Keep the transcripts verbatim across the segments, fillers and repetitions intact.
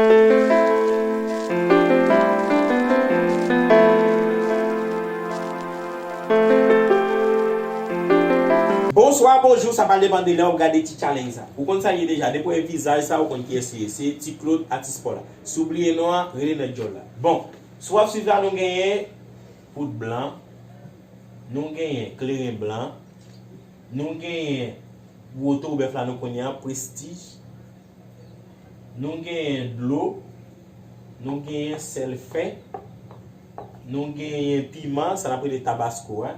Bonswa, bonjou, sa pral depann de lè w ap gade ti challenge sa. Ou konn sa l ye deja, depi w wè vizaj sa, ou konn kiyès li ye. Se Ti Claude, atis pa w la. Si w bliye non an, rele nan djòl la. Bon, si w ap swiv la, nou genyen poud blan, nou genyen kleren blan, nou genyen gwo toro bèf la nou konnen an, Prestige, nou genyen dlo, nou genyen sèl fen, nou genyen piman, sa n ap rele tabasko a,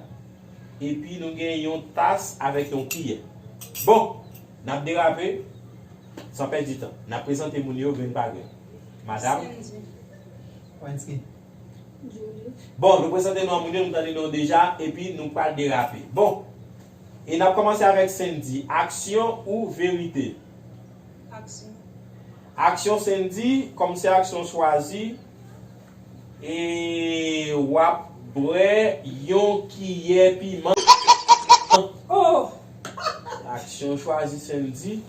epi nou genyen yon tas avèk yon kiyè. Bon, n ap derape, san pèdi tan. N ap prezante moun yo grenn pa grenn. Madam? Sandy. Wensky. Julie. Bon, nou prezante non moun yo, nou tande non deja, epi nou pral derape. Bon, e n ap kòmanse avèk Sandy. Aksyon ou verite? Aksyon. Aksyon Sandy, kòm se aksyon chwazi, e w ap bwè yon kiyè piman. Oh! Aksyon chwazi Sandy.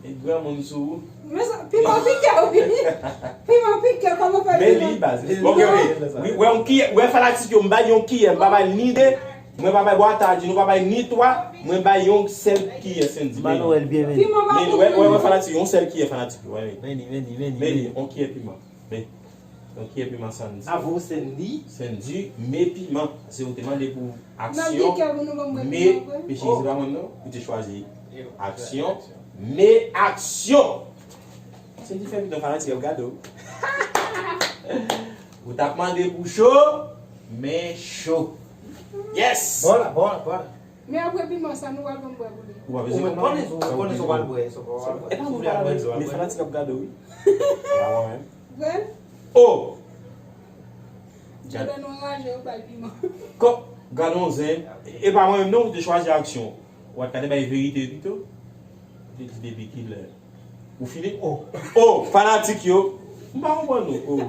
Met granmoun sou ou. Men sa, piman pike, wi. Piman pike, kòman fè piman? Men li, baz. Ok, ok. Wi, wè, yon kiyè, wè, fanatik yo, m bay yon kiyè, m pa bay ni de, mwen pa bay bwatadji, nou pa bay ni twa, mwen bay yon sèl kiyè, Sandy. Manuel, bienvenue. Piman pa pou mwen. Wè, wè, fanatik, yon sèl kiyè, fanatik yo, wè, wi. Vini, vini, vini, vini. Yon kiyè piman. Men, yon kiyè piman Sandy. Avou Sandy. Sandy, men piman. Se ou te mande pou aksyon. Men, peche se pa mwen non. Ou te chwazi aksyon. Men aksyon. Sandy fè vit non fanatik ap gade w. Ou t ap mande pou cho, men cho. Yes! Bon la, bon la, bon la. Men apre piman sa, nou pral ban m bwè pou li. Ou pa bezwen konnen, ou konnen sa w pral bwè, sa w pral bwè. E pa mwen pral bwè, men fanatik ap gade w, wi. E pa mwen menm. Vre? Oh! Gad. Gade nou anraje, yo bay piman. Kò, gade yon zen. E pa mwen menm non, ou te chwazi aksyon. Ou pa t ka te bay verite pito. Ou te di depi kilè. Ou fini? Oh, oh, fanatik yo. M pa konprann nou. Oh.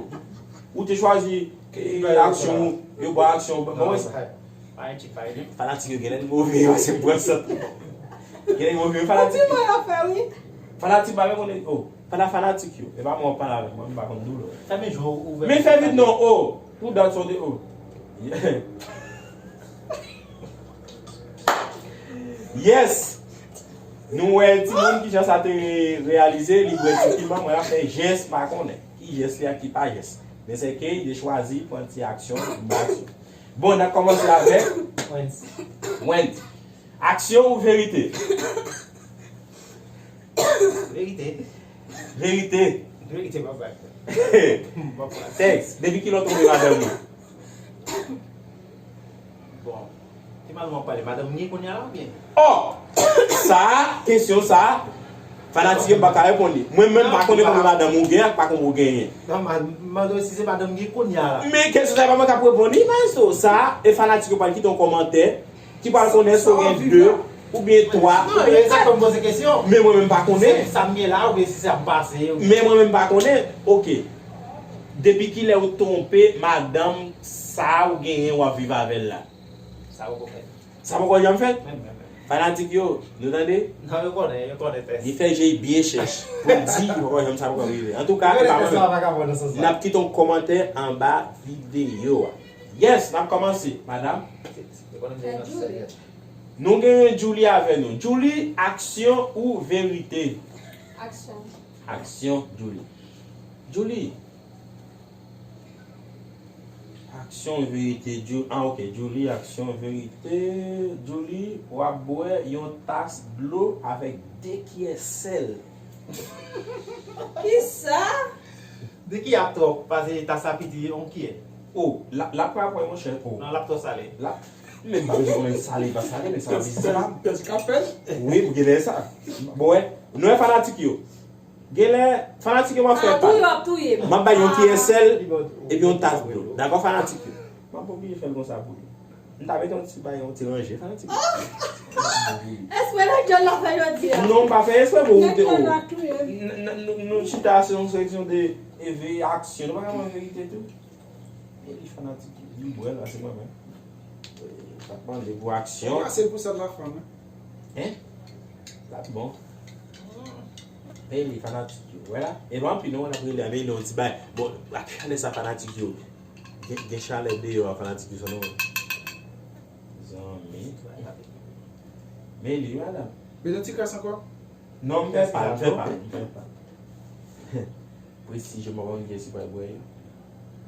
Ou te chwazi, eh, aksyon, yo ba aksyon. Bon, wè sa. Fanatik yo genlè move, yo se pran sant. Genlè move, fanatik yo. Fanatik pa menm konnen. Oh, fana fanatik yo. E pa mwen w ap pale avèk mwen, m pa konn doulè. Fèmen je w, ouvè. Men fè vit non, oh. Pou dat sòti, oh. Yes! Nou wè timoun kijan sa te reyalize, li bwè ti piman, mwen ap fè jès, m pa konnen ki jès li ak ki pa jès. Men se ke li te chwazi pran ti aksyon, m pa sou. Bon, n ap kòmanse avèk Wendy. Wendy. Aksyon ou verite? Verite. Verite. Verite, papa. Papa. Tèks, depi kilè w tonbe madanm ou? Bon. Ki madanm w ap pale? Madanm m gen kounye a la oubyen? Oh! Sa, kesyon sa, fanatik yo pa ka reponn li. Mwen menm pa konnen konbyen madanm ou gen ak pa konbyen ou genyen. Non, ma, madanm, si se madanm m gen kounye a la. Men kesyon sa, e pa mwen k ap reponn li, maestro. Sa, e fanatik yo pral kite yon kòmantè ki pral konnen si w gen de oubyen twa oubyen kat. Men mwen menm pa konnen. Sa m gen la, oubyen si sa m pase. Men mwen menm pa konnen. Ok. Depi kilè ou twonpe madanm sa ou genyen w ap viv avè l la? Sa poko fèt. Sa poko janm fèt? Menm, menm, menm. Fanatik yo, nou tande? Non, yo konnen, yo konnen tèks. Li fè je byen chèch pou l di li poko janm, sa poko rive. Antouka, e pa mwen menm. N ap kite yon kòmantè anba videyo a. Yes, n ap kòmanse, madanm. Yo konnen m gen nan sèryè. Nou genyen Julie avè nou. Julie, aksyon ou verite? Aksyon. Aksyon, Julie. Julie. Aksyon, verite, Ju-, ah, ok, Julie, aksyon, verite. Julie, w ap bwè yon tas dlo avèk de kiyè sèl. Kisa? De kiyè ap twòp, pase tas la piti, yon kiyè. Oh, la, la pa pran, monchè, oh. Non, l ap twò sale. La, men m pa bezwen konnen sale, pa sale, men sa vizab. Tèt ka fèt. Wi, pou genlè sa. Bon, wè, nou wè fanatik yo. Genlè, fanatik yo m ap fè pa. M ap bay yon kiyè sèl, epi yon tas dlo. Dakò, fanatik yo? M ap oblije fè l konsa pou li. M ta mete yon ti bay, yon ti ranje, fanatik yo. Espre nan djòl la fè jodi a. Non, m pa fè espre pou ou te, oh. N-, n-, n-, nou chita se yon seleksyon de, e, veye aksyon. Nou pa ka wè verite tou. E li fanatik, li bwè la, se mwen menm. E, sa t mande pou aksyon. Sa se pou sèl la fanm, hein? Hein? Sa t bon. Meli, fanatik yo. Wè la? E pa anpil non, n ap rele a Meli yon ti bay. Bon, ak chalè sa fanatik yo. Gen, gen chalè deyò a fanatik yo, sa nou wè. Zanmi. Meli, madanm. Bezwen ti kras ankò? Non, m fè pa, m fè pa, m fè pa. Prestij, m pa konn kiyès ki pral bwè yo.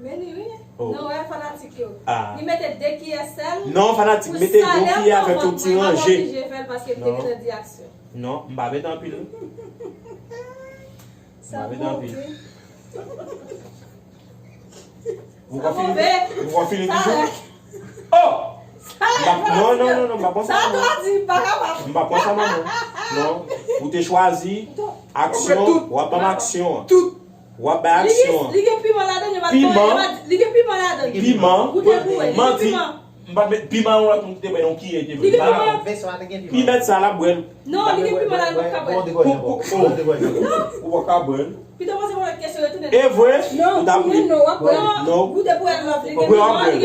Men li wi. Oh. Non, wè fanatik yo. Ah. Li mete de kiyè sèl. Non, fanatik, mete yon kiyè avèk yon ti ranje. Mwen pa oblije fè l paske m te gentan di aksyon. Non, m pa mete anpil. M pa mete anpil. Ou konn fini, ou konn fini toujou? Oh! M pa, non, non, non, non, m pa pran sa non. M pa pran sa non, non. Non. Ou te chwazi aksyon, w ap ban m aksyon an. W ap bay aksyon an. Li gen piman ladan, yo pa t bon, yo pa t, li gen piman ladan. Piman. Goute pou wè, li gen piman. M pa met piman yon lòt moun ki te bwè non, kiyè ki te bwè. Li gen piman. Pi mèt sa la bwè l. Non, li gen piman ladan, m pa ka bwè. Pou, pou, pou. Ou pa ka bwè l. Pito poze mwen kesyon, retounen. E vre? Non, ou ta tounen non, w ap pran. Non. Goute pou wè lòt, li gen piman, li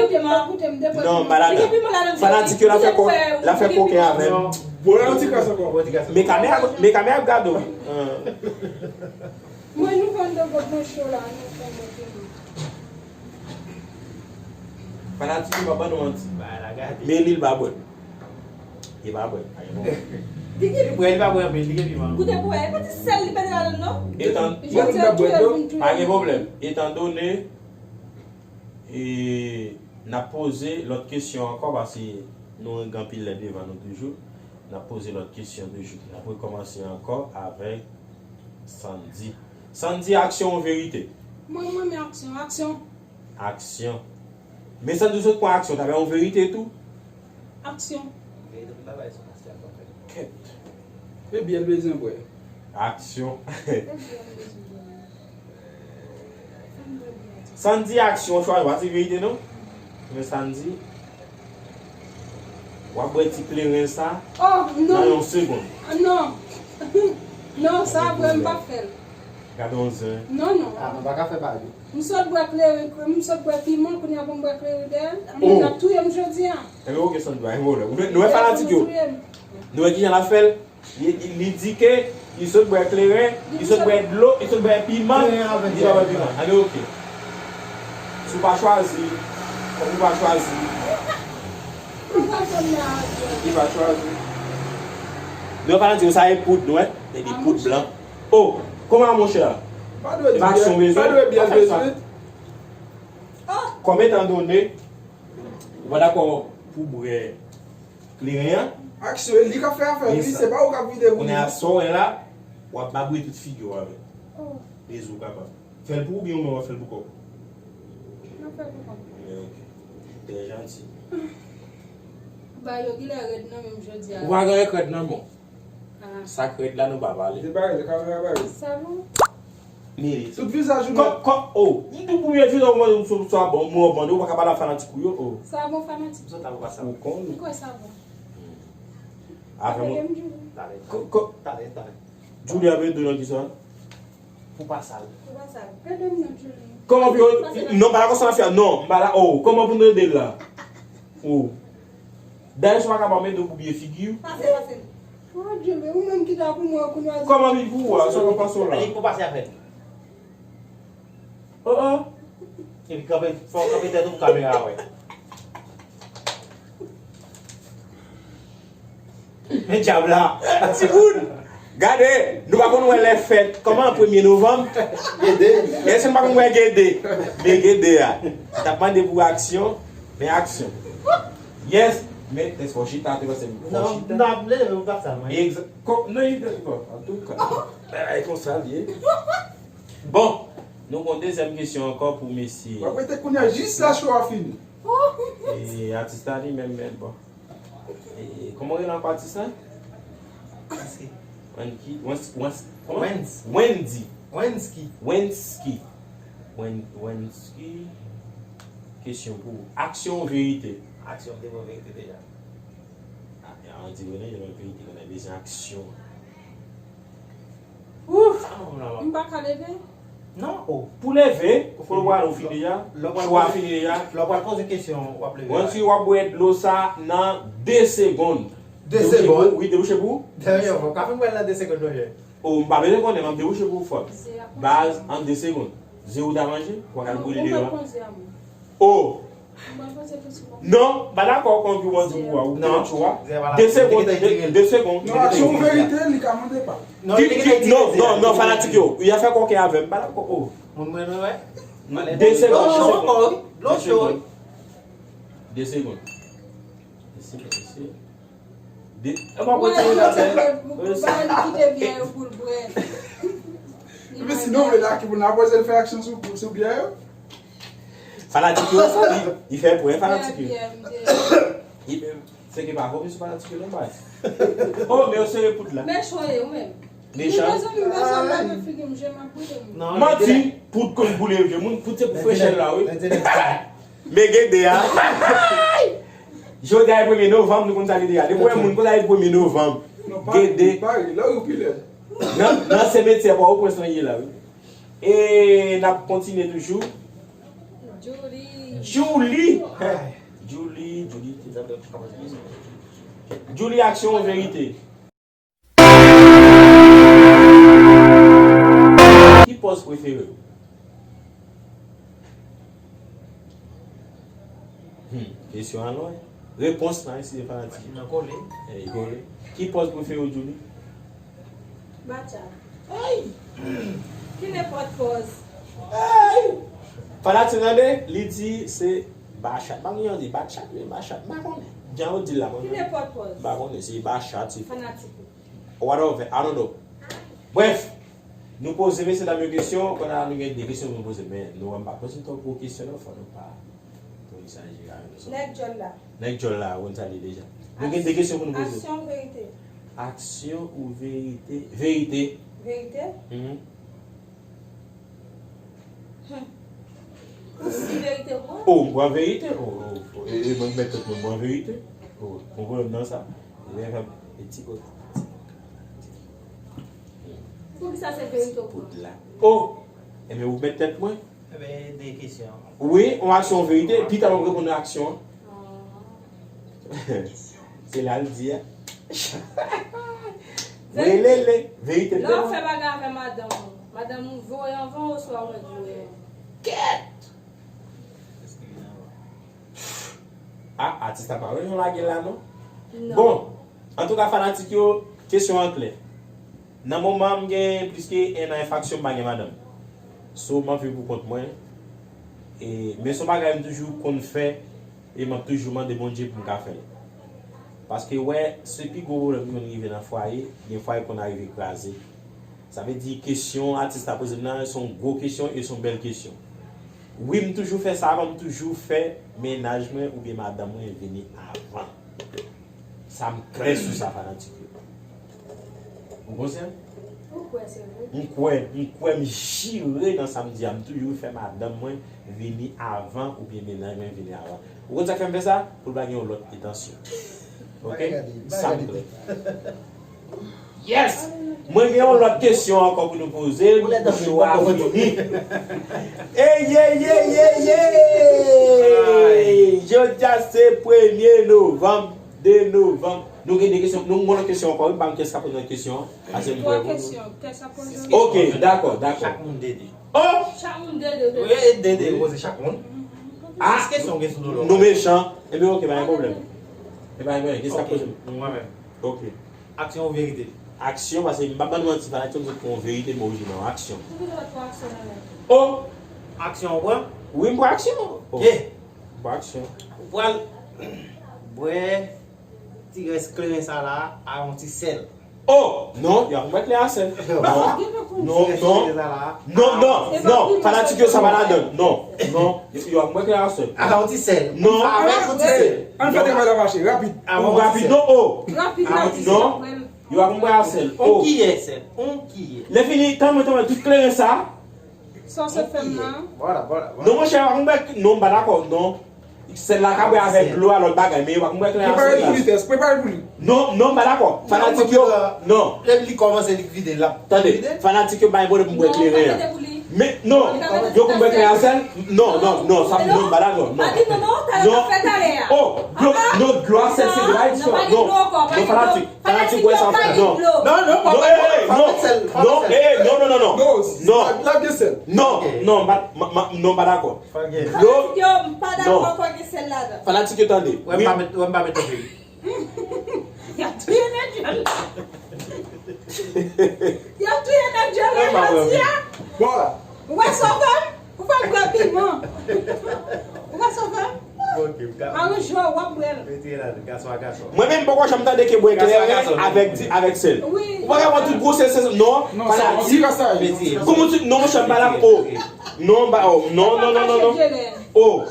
gen piman. Non, malade. Li gen piman ladan. Fanatik yo la fè kò, la fè koken avè m. Bwè yon ti kras ankò. Men kamera, men kamera ap gade w. Mwen nou vann de gòt nan cho la, nou vann de piman. Fanatik yo pa ban nou manti. Men li, li pa bwè. Li pa bwè. Li bwè, li pa bwè anpil, li gen piman. Goute pou wè, e pa ti sèl li mete ladan l non. Etan, pa gen pwoblèm. Etandone, e, n ap poze lòt kesyon ankò, paske nou gen anpil lè devan nou toujou. N ap poze lòt kesyon toujou. N ap rekòmanse ankò avèk Sandy. Sandy, aksyon ou verite? Mwen, mwen, men aksyon, aksyon. Aksyon. Men Sandy sot pran aksyon, ta fè yon verite tou? Aksyon. Kèt. Ebyen, l bezwen bwè. Aksyon. Sandy, aksyon, chwazi, w pa di verite non. Men Sandy, w ap bwè ti kleren sa nan yon segonn. Oh, non. Non. Non, sa vre, m p ap fè l. Gade yon zen. Non, non. Ah, nou pa ka fè bagay. M sot bwè kleren, m sot bwè piman, kounye a pou m bwè kleren dèyè l. Moun ap touye m jodi a. Enben, oke, Sandy, pa gen pwoblèm. Nou wè fanatik yo. Nou wè kijan l ap fè l. Li, li, li di ke li sot bwè kleren, li sot bwè dlo, li sot bwè piman, li pa bwè piman. Enben, oke. Si w pa chwazi, kòm ou pa chwazi, li pa chwazi. Nou wè fanatik yo, sa e poud, nou wè. Epi poud blan. Oh, kòman monchè? Pa dwe di byen, pa dwe byen bezwen. Kòm etandone, ou pa dakò pou bwè kleren an? Aksyon, e li k ap fè afè l, wi, se pa ou k ap vide pou li. Kounye a, sa w wè la, w ap babouye tout figi w avè l. Oh. Lezi w kapab. Fè l pou ou, oubyen ou menm w ap fè l pou kò w? M ap fè l pou kò m. Ebyen, oke. Trè janti. Ba yo genlè rèd nan men m jodi a. Ou pa gen rèd nan men w. Ah. Sa k rèd la, nou pa pale. Li bare, li kamera bare. Savon. Men tout vizaj ou nèt. Kò, kò, oh, m tou premye vizaj mwen, m sou, sou bon, mwen mande, ou pa ka pale ak fanatik ou yo, oh. Savon fanatik. Ou konn. M kwè savon. Avè mwen. Kò, kò. Talè, talè. Julie ap ede w nan kisa? Pou pa sal. Pou pa sal. Ede m non, Julie. Kòman pou yo, non, pa la konsa n ap fè, non, m pa la, oh, kòman pou nou ede l la? Oh. Dayè, si w pa kapab ede w pou byen figi w. Pase, pase. Oh, Julie, ou menm ki ta pou mwen, kounye a. Kòman li pou ou a, sa w ap pase w la? Li pou pase avè l. Oh, oh. Epi kanpe, fò w kanpe tèt ou pou kamera a wè. Men djab la. Timoun, gade, nou pa konn wè lè fèt. Kòman premye novanm? Gede. Èske n pa konn wè gede? Men gede a. T ap mande pou aksyon, men aksyon. Yes, men tèks fò chita, te panse m fò chita. Non, non, leve ou pa sa, mwen. Egza-, kò-, non, egza-, bon, antouka, bagay konsa l ye. Bon, nou gon dezyèm kesyon ankò pou mesye. W ap rete kounye a jis lè show a fini. E, atis la li menm, men bon. E, kòman w rele ankò atis la? Wenski. Wenski. Wens-, Wens-, kòman? Wens. Wendy. Wenski. Wenski. Wen-, Wenski. Kesyon pou ou. Aksyon ou verite? Aksyon, m te pran verite deja. A, an di Rene, yo nan verite, konnen bezwen aksyon. Ouf! M pa ka leve? Non, oh. Pou leve, fò w pale ou fini deja. Chwa fini deja. Lè w pral poze kesyon, w ap leve. Wenski, w ap bwè dlo sa nan de segonn. De segonn? Wi, debouche pou ou. Dènye, w ka fin bwè l nan de segonn, monchè. O, m pa bezwen konnen, m ap debouche pou ou, fòm. Baz, an de segonn. Ze ou ta manje, ou pa ka boule deyò a. O! Non, m pa dakò kon ki w an di pou ou a, ou te tchou a. De segonn, de, de segonn. Non, aksyon ou verite, li ka mande pa. Ki, ki, non, non, non, fanatik yo. Y a fè kòkè avè m, m pa dakò. O. Moun mwen, mwen, wè. De segonn, de segonn. Dlo cho, wi. Dlo cho, wi. De segonn. De segonn, de segonn. De, e pa kontinye nan fè. Ba li kite byè yo pou l bwè. Epi sinon, w vle lage pou n ap wè si l fè aksyon sou, sou byè yo? Fanatik yo, li, li fè pwen fanatik yo. Li menm, se ke pa vomi sou fanatik yo, non, bay. O, men yo sere poud la. Mechan ye, ou menm. Mechan. Mezanmi, mezanmi, lave figi m, je m ap boule m. Manti, poud konn boule je moun, poud se pou frechè la, wi. Men gen de a. Jodi a e premye novanm, nou konn sa ki deja. Depi w wè moun konn sa e premye novanm. Gen de. Nan, nan se metye pa ou pran san ye la, wi. E n ap kontinye toujou. Julie. Julie. Julie, Julie. Julie, aksyon ou verite? Ki pòz prefere w? Hmm, kesyon an lwen. Repons lan, si se fanatik. Nan kole. Ey, kole. Ki pòz prefere w, Julie? Batchat. Ey! Ki nenpòt pòz. Ey! Fanatik tande, li di se bachat. Pa gen yon di batchat, men bachat. M pa konnen. Jan yo di l la, mwen menm. Ki nenpòt pòz. M pa konnen, se bachat, se fanatik. Whatever, I don't know. Bref, nou poze mesye dam yo kesyon, pandan nou gen de kesyon pou nou poze, men nou wè m pa poze twòp gwo kesyon non, fò nou pa twòp egzajere avè nou. Nèg djòl la. Nèg djòl la, ou konn sa l ye deja. Nou gen de kesyon pou nou poze. Aksyon ou verite? Aksyon ou verite? Verite. Verite? Mhm. Hmm. Ou si verite ou pran? O, m pran verite. O, o, o, e, e, mwen mèt tèt mwen, m pran verite. O, ou konprann nan sa? Lè fè m, e ti kote. Poukisa se verite ou pran? Poud la. O! Enben, ou mèt tèt mwen. Enben, de kesyon. Wi, yon aksyon verite, pi ta w ap reponn aksyon an. Se la l di a. Welele, verite. Lè w fè bagay avè madanm ou, madanm ou voye anvan w oswa ou mèt voye anvan? Kèt! A, atis la pa wè jan w lage l la non. Bon, antouka fanatik yo, kesyon an klè. Nan moman an m gen plis ke en an enfraksyon m pa gen madanm. So m ap viv pou kont mwen. E, men se yon bagay m toujou konn fè e m ap toujou mande Bondye pou m ka fè l. Paske wè, se pi gwo pwoblèm ki konn rive nan fwaye, gen fwaye konn arive kraze. Sa vle di kesyon atis la poze m nan, se yon gwo kesyon e se yon bèl kesyon. Wi, m toujou fè sa avan, m toujou fè mennaj mwen oubyen madanm mwen vini avan. Sa m klè sou sa, fanatik yo. Ou konsyan? Ou kwè se vre? M kwè, m kwè, m jire nan sa m di a, m toujou fè madanm mwen vini avan oubyen mennaj mwen vini avan. Ou konn sa k fè m fè sa? Pou l pa gen yon lòt entansyon. Ok? Sa m klè. Yes! Mwen gen yon lòt kesyon ankò pou nou poze. Pou show a fini. Ey, ey, ey, ey, ey! Jodi a se premye novanm, de novanm. Nou gen de kesyon. Nou gen yon lòt kesyon ankò, wi. Ban m kès k ap poze yon kesyon. Ase m prè pou nou. Twa kesyon, kès ap poze yon kesyon. Ok, dakò, dakò. Chak moun de de. Oh! Chak moun de de, de de. Wi, de de, poze chak moun. Ah! Sis kesyon gen sou do l. Nou mechan. Ebyen, ok, pa gen pwoblèm. E pa gen pwoblèm. Kès k ap poze? Mwen menm. Ok. Aksyon ou verite? Aksyon, paske m p ap ban nou manti, fanatik yo, m sot pran yon verite, m orijinal, aksyon. Poukisa w pa pran aksyon nan men? Oh! Aksyon ou pran? Wi, m pran aksyon. Oh. Ye. M pran aksyon. Ou pral bwè ti rès kleren sa la a yon ti sèl. Oh! Non, y ap bwè kleren a sèl. Non, non, non. Non, non, non. Fanatik yo, sa pa ladan. Non, non. Yo ap bwè kleren a sèl. A yon ti sèl. Non. Avèk yon ti sèl. Ann fè travay la mache, rapid. Rapid, non, oh. Rapid, non. Yo ap bwè a sèl. Oh. On kiyè sèl. On kiyè. Lè fini, tanmen, tanmen, tout kleren sa. Sa w sot fè m nan? Vwala, vwala, vwala. Non, monchè, yo ap bwè, non, m pa dakò, non. Sèl la ka bwè avèk dlo a, lòt bagay, men yo pa konn bwè kleren an sèl. Prepare pou li, Tès, prepare pou li. Non, non, m pa dakò. Fanatik yo, non. Lè li kòmanse, li vide l ap vide. Tande, fanatik yo bay pwoblèm pou m bwè kleren an. Men, non, yo konn bwè kleren a sèl? Non, non, non, sa, non, m pa dakò, non. Non, non, dlo, non, dlo a sèl se de bagay diferan. Non, non, fanatik, fanatik, wè sa w fè, non. Non, non, non, eh, eh, non, non, non, non, non. Non, non, non, non, m pa dakò. Dlo, non. Fanatik yo tande. Wi. Y ap touye nèg djòl. Y ap touye nèg djòl la jodi a. Bon. Ou wè sovè m? Ou fè m bwè piman. Ou wè sovè m? Aranjman w ap bwè l. Mwen menm m poko janm tande ke bwè kleren avèk di, avèk sèl. Ou pa ka pran tout gwosè sèl, non, fanatik. Kòman ti, non, monchè, m pa la, oh. Non, m pa, oh, non, non, non, non, non. Oh.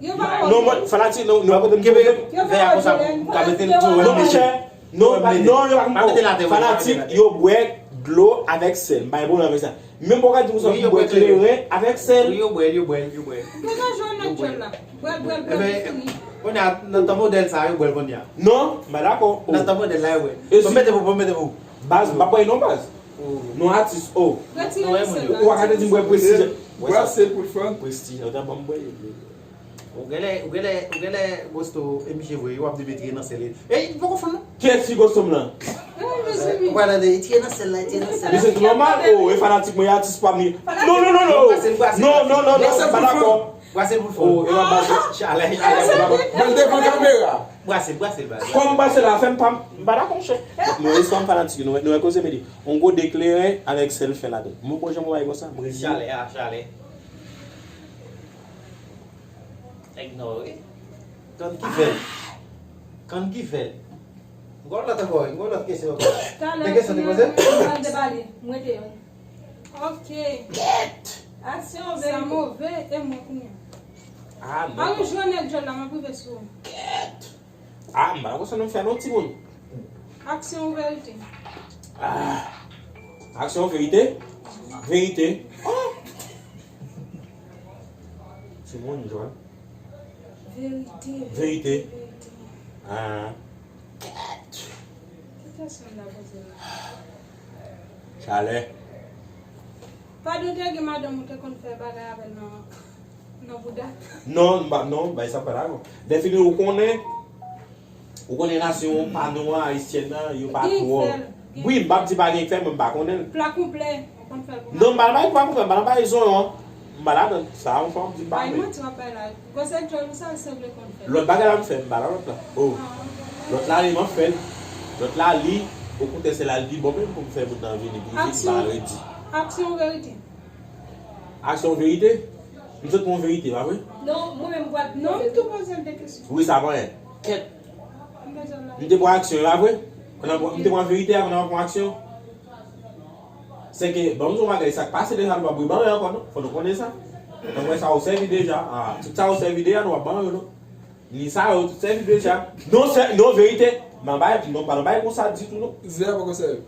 Non, mwen, fanatik, non, non, pa kote m kenbe vè a konsa pou ka mete l tou. Non, monchè, non, pa, non, yo pa konprann. Fanatik, yo bwè dlo avèk sèl. M pa gen pwoblèm avèk sa. Menm pou ka di konsa, yo bwè kleren avèk sèl. Wi, yo bwè, yo bwè, yo bwè. Degaje w nan djòl la. Bwè, bwè, bwè, fini. Kounye a, nan tan modèl sa, yo bwè l kounye a. Non, m pa dakò. Nan tan modèl la, yo bwè. Bon, mete pou, bon, mete pou. Baz, m pa bwè non, baz. Non, atis, oh. Ou pa ka te di m bwè prestij. Bwè sèl pou l fann. Prestij, ou ta ban m bwè. Ou genlè, ou genlè, ou genlè gosto e misye vre, w ap di m e tire nan sèl li. E li poko fann non. Kiyès ki gosto m lan? Ou pa tande, e tire nan sèl la, e tire nan sèl la. Misye tou nòmal, oh, e fanatik mwen, e atis pa m li. Non, non, non, non. Non, non, non, non, m pa dakò. Brase pou l fò. Oh, e pa brase. Chalè, chalè. Mwen devan kamera. Brase, brase l, brase. Kòm brase la, fè m pa, m pa dakò, monchè. Nou, e fanm fanatik, nou, nou wè koze m di. On gode kleren avèk sèl fè ladan. Mwen poko janm wè bagay konsa, mwen redi. Chalè a, chalè. Ignore. Konn ki fè l. Konn ki fè l. M gen yon lòt ankò, m gen yon lòt kesyon ankò. Talè, kesyon te poze? Mwen debale, m rete yon. Ok. Kèt! Aksyon, verite. Sa move, e mwen kounye a. Ah, non. Aranjman nèg djòl la, m ap rive sou ou. Kèt! Ah, m pa konn sa nou fè non, timoun. Aksyon ou verite? Ah. Aksyon, verite? Verite. Oh! Timoun, jwenn. Verite. Verite. Verite. Ah. Kèt! Ki kesyon m ta poze la? Chalè. Pa doute gen madanm ou te konn fè bagay avè l nan, nan bouda? Non, m pa, non, bay sa pa la non. Defini ou konnen, ou konnen nasyon pa nou an, ayisyèn nan, yo pa twò. Wi, m p ap di pa gen k fè, men m pa konnen l. Pla konplè, ou konn fè l pou madanm? Non, m pa nan bay pla konplè, m pa nan bay zonyon. M pa ladan. Sa yon fwa m di m pa vle. Bay manti w ap bay la. Gwosè djòl ou sa l sanble konn fè. Lòt bagay la m fè, m pa nan lòt la. Oh. Lòt la li m ap fè l. Lòt la li, okontrè se la l pi bon menm pou m fè moun nan vini pi vit, m pa redi. Aksyon ou verite? Aksyon ou verite? M sot pran verite, pa vre? Non, mwen menm m pral. Non, m tou poze l de kesyon. Wi, sa pa anyen. Kèt. M te pran aksyon, e pa vre? M te pran verite avan m pran aksyon. Se ke, ban m di w yon bagay, sa k pase deja, nou p ap rebanyen ankò non. Fò nou konnen sa. Nan mwen sa ou sèvi deja. Ah, tout sa ou sèvi deja, nou p ap ban yo non. Ni sa yo tout sèvi deja. Non, se, non, verite. M pa bay, non, pa nan bay konsa ditou non. Zè a poko sèvi.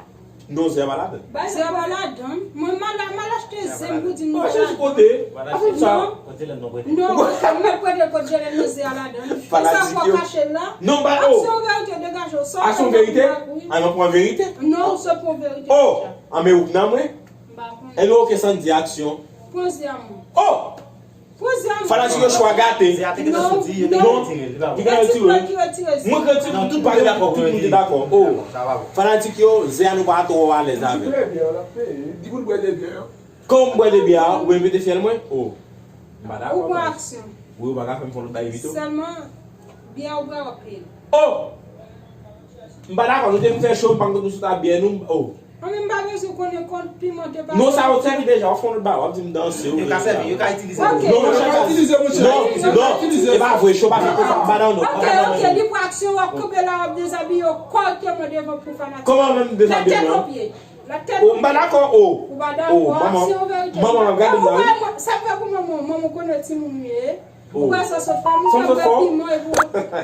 Non, zè a pa ladan. Zè a pa ladan. Mwen m al, m al achte zè m pou di m. Achte sou kote. Achte sa. Non, non, mwen prete l kot Jelen, non, zè a ladan. Fanatik yo. Sa fò kache l la. Non, ba, oh. Aksyon verite, degaje w. Aksyon verite? Wi. A, mwen pran verite? Non, ou sot pran verite deja. Oh. Anben ou k nan mwen? M pa konnen. Anben ok, Sandy, aksyon. Pran zè a mwen. Oh! Pran zè a mwen. Fanatik yo chwa gate. Zè a te gentan soti, yo te retire l, li pa bon. Li gentan retire l. Mwen retire l, tout moun te dakò, tout moun te dakò. Oh. Fanatik yo, zè a nou pa twò alèz avè l. Di pou l bwè de byè, di pou l bwè de byè. Kòm m bwè de byè a, ou envite fyèl mwen? Oh. M pa dakò. Ou pran aksyon. Wi, ou pa ka fè m fè yon lòt bagay pito? Sèlman, byè a ou bwè w ap peye l. Oh! M pa dakò, nou te vin fè cho, m pa konn nou sot a byè nou, oh. Anben m pa bezwen konnen kòd piman te pase. Non, sa yo sèvi deja, w ap fè yon lòt bagay, w ap di m danse, wi. Yo ka sèvi, yo ka itilize. Ok. Non, monchè, pa itilize, monchè. Non, non, e pa vre, cho pa fè konsa, m pa nan non. Ok, ok, li pran aksyon, w ap kanpe la, w ap dezabiye w kòrèkteman devan pou fanatik. Kòman menm dezabiye non? Tèt o pye. Latèt. Oh, m pa dakò, oh. Ou pa dakò, aksyon verite. Manman, manman, gade m la, wi. Sa fè pou manman, manman konnen timoun ou ye. Ou wè sa sot fè, moun ka bwè piman epi w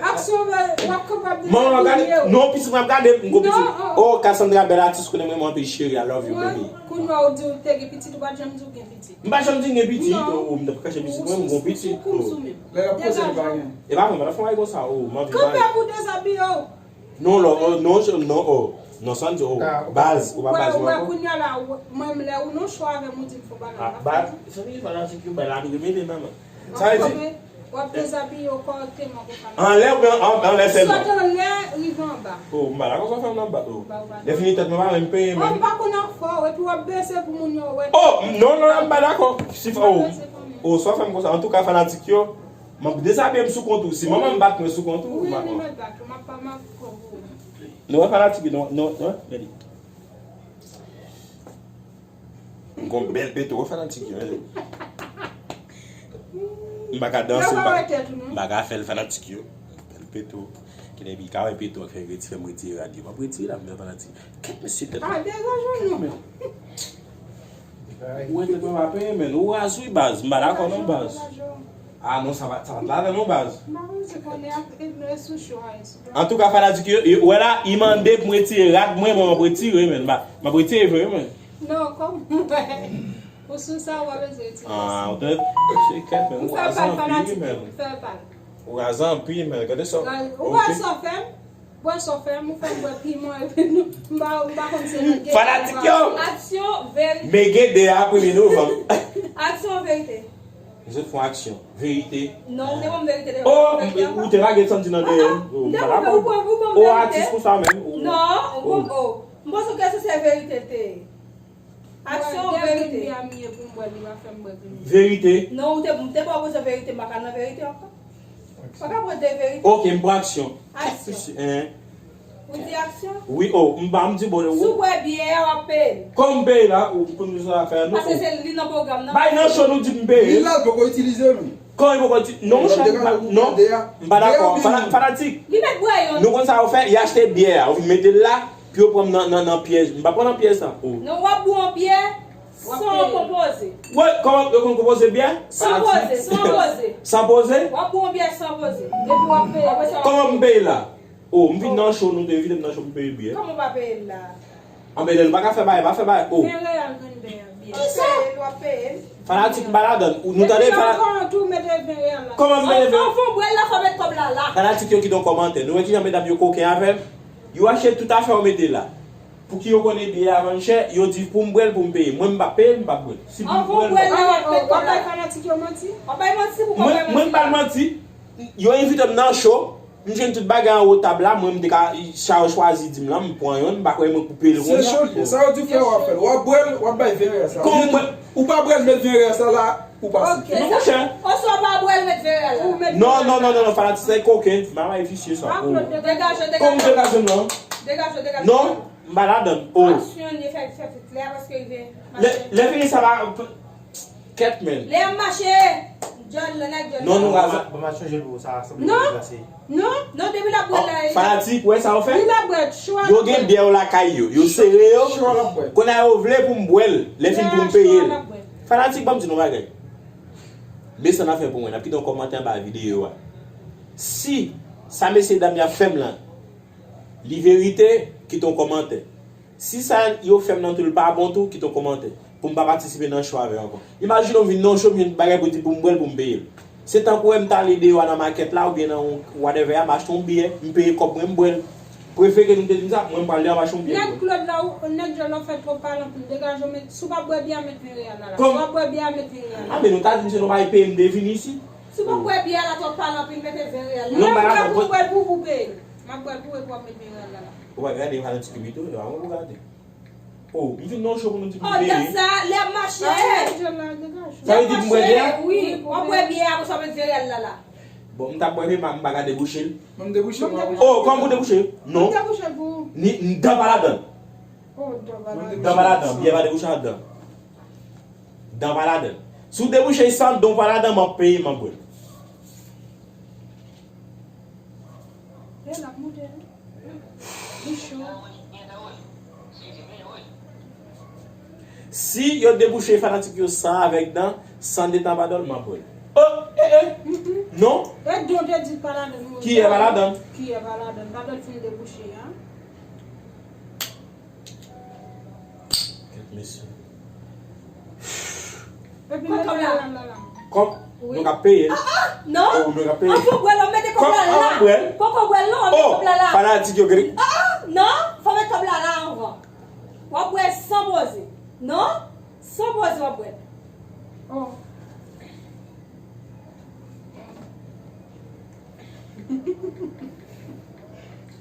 aksyon, w ap kapab dezabiye w. Manman, gade, non, pitit mwen ap gade m, m gon pitit. Oh, Cassandra, bèl atis, konnen mwen, mwen anpil cheri, I love you, baby. Kounye a ou di w te gen pitit, ou pa t janm di w gen pitit. M pa janm di m gen pitit, oh, m t ap kache pitit mwen, m gon pitit. Lè l ap poze l pa gen. E pa vre, m pa t ap fè yon bagay konsa, oh, m anvi mari. Kanpe pou dezabiye w. Non, non, non, non, oh. Non, Sandy, oh, baz, ou pa baz mwen ankò. Kounye a la, mwen, lè ou nan cho avè m, ou di m fò bagay. Ah, baz, se vre, fanatik yo, bay la, li remele nan men. Sa vle di, w ap dezabiye yo kòrèkteman pou fanatik. Anlè oubyen an, anlè sèlman? Sot anlè, rive anba. Oh, m pa dakò sa w fè m nan bat, oh. Lè fini tèt mwen pa menm peye menm. Oh, m pa konn afè w, epi w ap bese pou moun yo wè. Oh, non, non, non, m pa dakò. Si, oh, oh, sa w fè m konsa. Antouka, fanatik yo, m ap dezabiye m sou kont ou. Si manman m bat mwen sou kont ou, m ap. Wi, li mèt bat ou, m ap pa, m ap pran pou ou. Nou wè fanatik yo, nou, nou, nou, gade. M gon bèl peto, wè fanatik yo, men. M pa ka danse, m pa, m pa ka fè l fanatik yo. Bèl peto. Ki depi ka wè peto ak fè vye ti fè m retire rad yo. M ap retire la, m fè fanatik. Kèt mesye tèt. Ah, degaje nou. Ou wè tèt mwen pa penyen, men. Ou raz wi baz. M pa dakò non baz. Ah non, sa pa, sa pa t ladan non baz. M pa panse konnen ak, e, e sou cho a, e sou. Antouka, fanatik yo, yo, wè la, li mande pou m retire rad mwen, mwen, m ap retire, men. M ap, m ap retire vre, men. Non, kòm ou sou sa, ou pa bezwen retire sa. Ah, ou te, se kèt, men. Ou raz anpil, men. Ou raz anpil, men. Gade sa. Ou wè sa w fè m? Bwè sa w fè m, ou fè m bwè piman, epi nou, m pa, m pa konn se nan gede. Fanatik yo! Aksyon, verite. Men gede a, premye novanm. Aksyon, verite. Misye fè yon aksyon. Verite. Non, ou te ban m verite devan. Oh, ou te lage Sandy nan dèyè m. Ah, ah. M te ban m, ou ban m, ou ban m verite. Oh, atis konsa menm. Non, ou ban m, oh. M panse w kwè se verite l te ye. Aksyon, verite. Verite. Non, ou te, m te ba w bezwen verite, m pa ka nan verite ankò. Pa ka pran de verite. Ok, m pran aksyon. Aksyon. Hein. Ou di aksyon? Wi, oh, m pa, m di bon. Si w bwè byè a, w ap peye l. Kòman m peye la? Ou konn sa fè, non? Paske se li nan pwogram nan. Bay nan cho nou di m peye. Li la, l poko itilize l, wi. Kòman li poko itilize? Non, monchè, m pa, non, m pa dakò. Fana-, fanatik. Li mèt bwè youn. Nou konn sa yo fè, y achte byè a, ou mete l la, pou yo pran m nan, nan, nan pyès. M pa pran nan pyès sa. Oh. Non, w ap bwè yon byè san konpoze. Wè, kòman yo konn konpoze byè? San poze, san poze. San poze? W ap bwè yon byè san poze. Epi w ap peye. Apre sa, w ap peye. Kòman m peye la? Oh, m vin nan cho, nou te envite m nan cho pou m peye byè. Kòman w pa peye l la? Anben, lè nou pa ka fè bagay, pa fè bagay. Oh. Ven reyal grenn byè. Kisa? W ap peye l. Fanatik, m pa ladann. Ou, nou tande fana-, kòman m mete ven? Anvan w bwè l la, fò w met kòb la la. Fanatik yo kite yon kòmantè. Nou wè kijan medam yo koken avè m. Yo achte tout afè yo mete la. Pouki yo konnen byè a vann chè, yo di pou m bwè l, pou m peye. Mwen, m p ap peye l, m p ap bwè l. Si pou m bwè l, m p ap bwè l. Anvan w bwè l la, w ap met kòb la. Fanatik yo manti. W ap bay manti pou kòb la. Mwen, mwen pa manti. Yo envite m nan cho. M jwenn tout bagay anwo tab la, mwen m te ka, sa yo chwazi di m lan, m pran yonn, m pa kwè mwen koupe l kounye a. Se cho l ye, sa yo di w fè w ap fè l. W ap bwè l, w ap bay ven reyal sa. Kòman mwen? Ou pa bwè l, met ven reyal sa la, ou pase. Ok. Non, monchè. Oswa w pa bwè l, met ven reyal la. Non, non, non, non, non, fanatik sa e koken, m pa bay visye sa. Degaje, degaje. Kòman degaje m lan? Degaje, degaje. Non, m pa ladann. Oh. Aksyon, li fè, fè klè paske l vin. Lè, lè fini sa va. Kèt, men. Lè y ap mache, djòl, lè nèg djòl. Non, nou raz. Bon, m ap chanje l pou ou, sa sanble deplase. Non, non, depi l ap bwè la. Fanatik, wè sa yo fè? Li la bwè, cho a l ap bwè. Yo gen byè yo lakay yo, yo sere yo. Cho a l ap bwè. Kounye a yo vle pou m bwè l, lè fin pou m peye l. Fanatik, ban m di nou bagay. Mesye, n ap fè pou mwen, n ap kite yon kòmantè anba videyo a. Si sa mesye dam y ap fè m lan, li verite, kite yon kòmantè. Si sa yo fè m nan tou l pa bon tou, kite yon kòmantè. Pou m pa patisipe nan cho avè yo ankò. Imajine w vin nan yon cho, m jwenn bagay pou di pou m bwè l, pou m peye l. Se tankou wè m t ale deyò a nan makèt la, oubyen nan yon whatever a, m achte yon byè, m peye kòb mwen, m bwè l. Prefere nou te di m sa, mwen m pral deyò, m achte yon byè, m bwè l. Nèg Claude la, ou, nèg Jòl la fè twòp pale anpil, degaje w, met, si w pa bwè byè a, met ven reyal la la. Si w pa bwè byè a, met ven reyal la. A, men nou ta di m se nou pa peye m te vin isit. Si w pa bwè byè a la, twòp pale anpil, mete ven reyal la. Non, m pa dakò. Mwen pou bwè l pou ou peye. M ap bwè l pou ou epi w ap met ven reyal la la. Ou pa gade fanatik yo pito, e pa mwen pou gade. Oh, m vin nan cho pou nou di pou nou peye. Odas sa, lè ap mache. Sa vle di pou m bwè byè a? Wi, w ap bwè byè a, apre sa w met ven reyal la la. Bon, m t ap bwè byè, m pa, m pa ka debouche l. Mwen m debouche l. Oh, kòman pou debouche? Non. M debouche l pou ou. Ni, dan pa ladann. Oh, dan pa ladann. Dan pa ladann, byè pa debouche ladan. Dan pa ladann. Si w debouche san dan pa ladann, m ap peye, m ap bwè l. Lè l ap moute, wi. Li cho. Si yo debouche fanatik yo san avèk dan, san detan pa dòl, m ap bwè l. Oh, eh, eh. Non. E don te di pa ladann, wi. Kiyè pa ladann? Kiyè pa ladann? Pa dòl fin debouche, an. Kèt mesye. Epi kòb la. Kòb, nou ka peye. Ah, ah, non. Oh, nou ka peye. An fò bwè l, an mete kòb la la. Kòb, an bwè l. Poko bwè l, non, an mete kòb la la. Oh, fanatik yo gri. Ah, ah, non, fò met kòb la la. Poze. Non? San poze w ap bwè. Oh.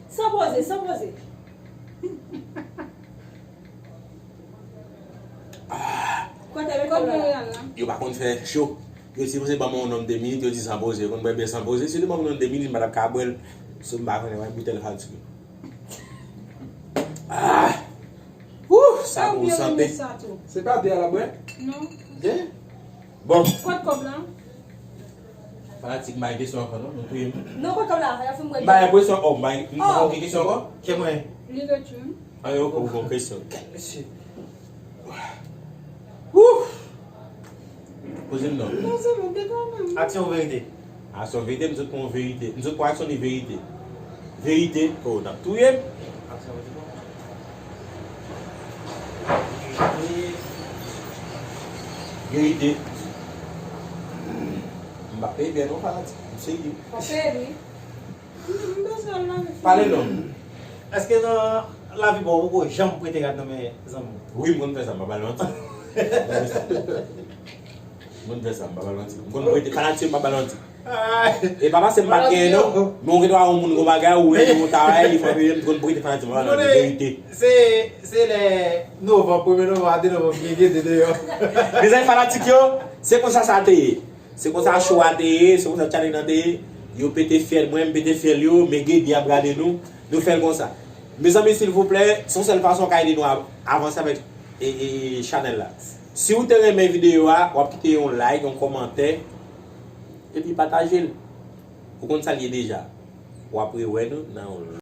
San poze, san poze. Kote l, kote l? Yo pa konn fè cho. Yo sipoze ban mwen yon nonm de minit, yo di san poze. Yo konn bwè bè san poze. Si yo te ban mwen yon nonm de minit, m pa t ap ka bwè l. So, m pa konnen, wè, boutèy fatige. Ah! Wouh, sa bon sante. Se pa de a la bwè? Non. De? Bon. Kot kòb la? Fanatik, m pa gen kesyon ankò non, nou touye m. Non, kot kòb la? Y ap fin bwè. M pa gen kesyon, oh, m pa gen kesyon ankò? Ke mwen. Li retounen. An yo, ou gon kesyon. Mesye. Wouh! Poze m non. Aksyon ou verite? Aksyon verite, m sot pran yon verite. M sot pran aksyon li verite. Verite, oh, n ap touye m. Aksyon verite. Verite. M pa peye byen non, fanatik. M serye. Ou peye wi. Pale non. Èske nan lavi pa w, ou poko janm prete rad nan men zanmi w? Wi, m konn fè sa, m pa ba l manti. M konn fè sa, m pa ba l manti. M konn prete fanatik, m pa ba l manti. E pa paske m pa t genyen non. Men ou gen dwa yon moun gon bagay, ou renmen yon travay, li fè peye, m konn prete fanatik, m pa ba l manti. Verite. Se, se lè novanm, premye novanm a de novanm, gen gede deyò. Mezanmi fanatik yo, se konsa sa te ye. Se konsa cho a te ye, se konsa challenge lan te ye. Yo pete fyèl mwen, m pete fyèl yo, men gede ap gade nou. Nou fè l konsa. Mezanmi, silvouplè, se yon sèl fason w ka ede nou av-, avanse avèk e, e, chanèl la. Si w te renmen videyo a, w ap kite yon like, yon kòmantè, epi pataje l. Ou konn sa l ye deja. W ap rewè nou nan yon